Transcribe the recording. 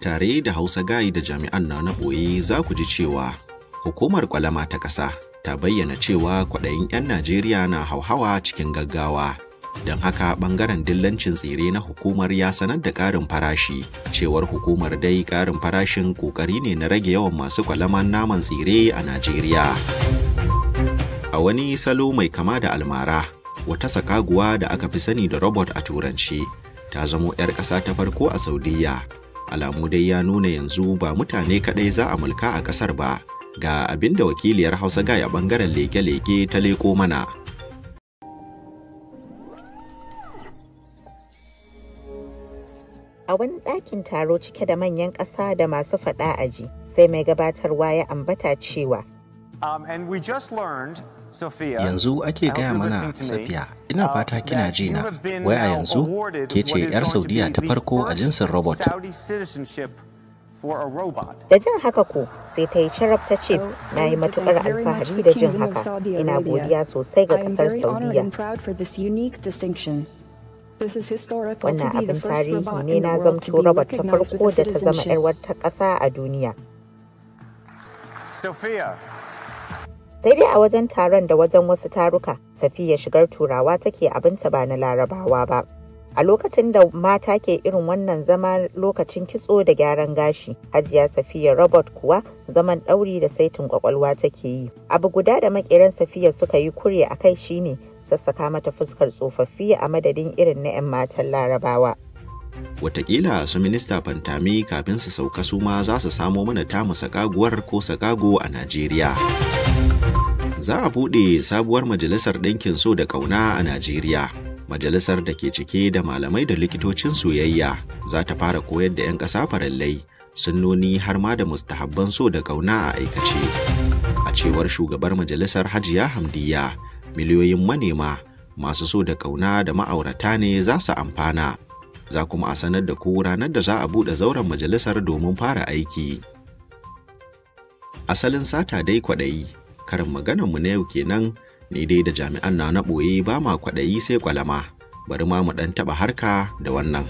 Tare da Hausa Guy da jami'an na ɓoye za ku ji cewa hukumar kwalama ta ƙasa ta bayyana cewa kwaɗayin 'yan Najeriya na hauhawa cikin gaggawa. Don haka ɓangaren dillancin tsire na hukumar ya sanar da ƙarin farashi. Cewar hukumar dai ƙarin farashin ƙoƙari ne na rage yawan masu kwalaman naman tsire a Najeriya. A wani salo mai kama da almara, wata sakaguwa da aka fi sani da robot a turanci, ta zamo 'yar ƙasa ta farko a Saudiyya. Alamu dai ya nuna yanzu ba mutane kaɗai za a mulka a ƙasar ba. Ga abin da wakiliyar Hausa Guy a ɓangaren leke-leke ta leko mana. A wani ɗakin taro cike da manyan ƙasa da masu faɗa aji, sai mai gabatarwa ya ambata cewa And we just learned, Sophia, Yanzu ake gaya mana Safiya, ina fata kina ji na, wai a yanzu ke ce 'yar Saudiya ta farko a jinsin robot. Saudi citizenship for a robot. Da jin haka ko sai ta yi carab ta ce, na yi matuƙar alfahari da jin haka, ina godiya sosai ga ƙasar Saudiya. Wannan abin tarihi ne, na zamto robot ta farko da ta zama 'yar wata ƙasa a duniya. Sophia, Sai dai a wajen taron da wajen wasu taruka, Safiya shigar Turawa take, abinta ba na Larabawa ba. A lokacin da mata ke irin wannan zama lokacin kitso da gyaran gashi, Hajiya Safiya robot kuwa zaman ɗauri da saitin kwakwalwa take yi. Abu guda da makeran Safiya suka yi kure a kai shine sassaka mata fuskar tsofaffi a madadin irin na 'yan matan Larabawa. Wataƙila su minista Fantami kafin su sauka su ma za su samo mana tamu sakaguwar ko sakago a Najeriya. Za a buɗe sabuwar majalisar ɗinkin so da ƙauna a Najeriya. Majalisar da ke cike da malamai da likitocin soyayya za ta fara koyar da 'yan ƙasa farillai, sunnoni har ma da mustahabban so da ƙauna a aikace. A cewar shugabar majalisar Hajiya Hamdiyya, miliyoyin manema masu so da ƙauna da ma'aurata ne za su amfana. Za kuma a sanar da ku ranar da za a buɗe zauren majalisar domin fara aiki. Asalin sata dai kwaɗayi, karin maganarmu na yau kenan. Ni dai da jami'an na ɓoye ba ma kwaɗayi sai kwalama, bari ma mu ɗan taɓa harka da wannan.